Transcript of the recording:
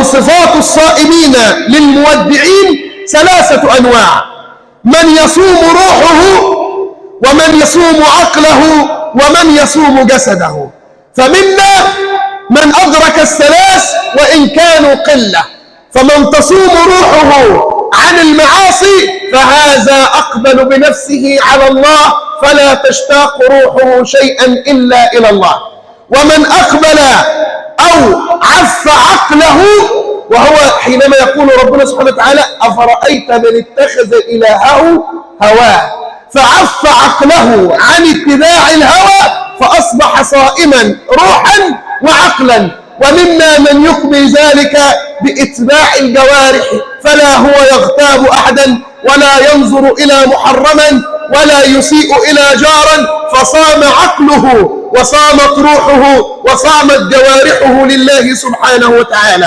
صفات الصائمين للمودعين ثلاثة أنواع: من يصوم روحه، ومن يصوم عقله، ومن يصوم جسده. فمنا من أدرك الثلاث وإن كانوا قلة. فمن تصوم روحه عن المعاصي فهذا أقبل بنفسه على الله، فلا تشتاق روحه شيئا إلا إلى الله. ومن أقبل أو عف عقله، وهو حينما يقول ربنا سبحانه وتعالى: أفرأيت من اتخذ إلهه هواه، فعف عقله عن اتباع الهوى فأصبح صائما روحا وعقلا. ومما من يكمل ذلك بإتباع الجوارح، فلا هو يغتاب أحدا، ولا ينظر إلى محرما، ولا يسيء إلى جارا، فصام عقله وصامت روحه وصامت جوارحه لله سبحانه وتعالى.